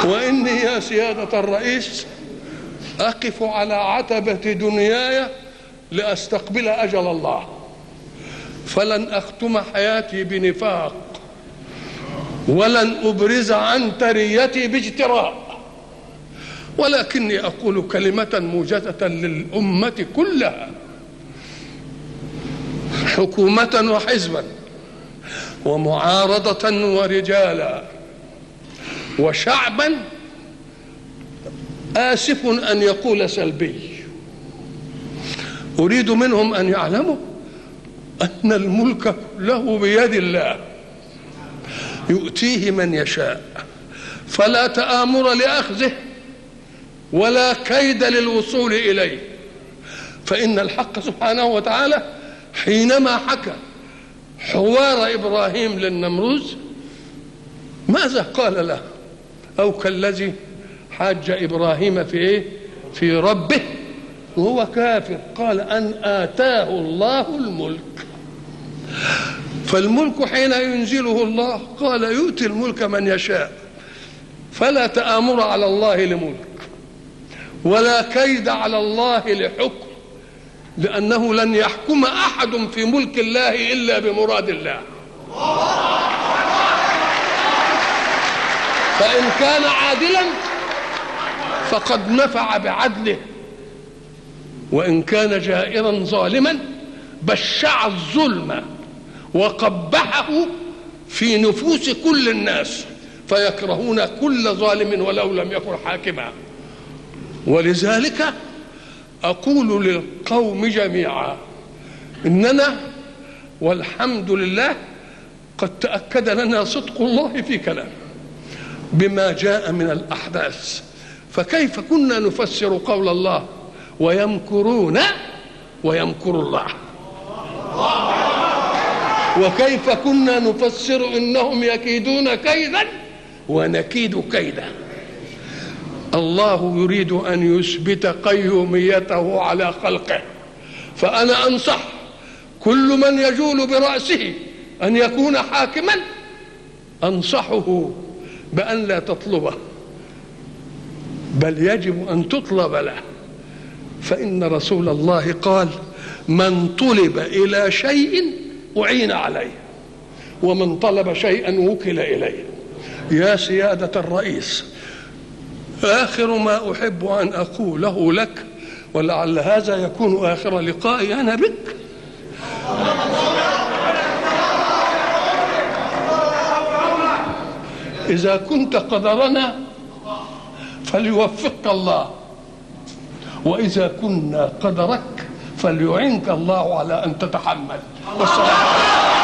وإني يا سيادة الرئيس أقف على عتبة دنياي لأستقبل أجل الله، فلن أختم حياتي بنفاق، ولن أبرز عنتريتي باجتراء، ولكني أقول كلمة موجزة للأمة كلها، حكومة وحزبا ومعارضة ورجالا وشعبا آسف أن يقول سلبي. أريد منهم أن يعلموا أن الملك له بيد الله يؤتيه من يشاء، فلا تآمر لأخذه ولا كيد للوصول إليه. فإن الحق سبحانه وتعالى حينما حكى حوار إبراهيم للنمروز ماذا قال له؟ أو كالذي حاج إبراهيم في إيه؟ في ربه وهو كافر، قال أن آتاه الله الملك. فالملك حين ينزله الله قال يؤتي الملك من يشاء، فلا تآمر على الله لملك ولا كيد على الله لحكم، لأنه لن يحكم أحد في ملك الله إلا بمراد الله. فإن كان عادلا فقد نفع بعدله، وإن كان جائرا ظالما بشع الظلم وقبحه في نفوس كل الناس، فيكرهون كل ظالم ولو لم يكن حاكما. ولذلك أقول للقوم جميعا إننا والحمد لله قد تأكد لنا صدق الله في كلامه بما جاء من الأحداث. فكيف كنا نفسر قول الله ويمكرون ويمكر الله، وكيف كنا نفسر إنهم يكيدون كيدا ونكيد كيدا. الله يريد أن يثبت قيوميته على خلقه، فأنا أنصح كل من يجول برأسه أن يكون حاكما، أنصحه بأن لا تطلبه، بل يجب أن تطلب له. فإن رسول الله قال من طلب إلى شيء أعين عليه، ومن طلب شيئا وكل إليه. يا سيادة الرئيس، آخر ما أحب أن أقوله لك، ولعل هذا يكون آخر لقائي أنا بك، إذا كنت قدرنا فليوفقك الله، وإذا كنا قدرك فليعنك الله على أن تتحمل. والسلام عليكم.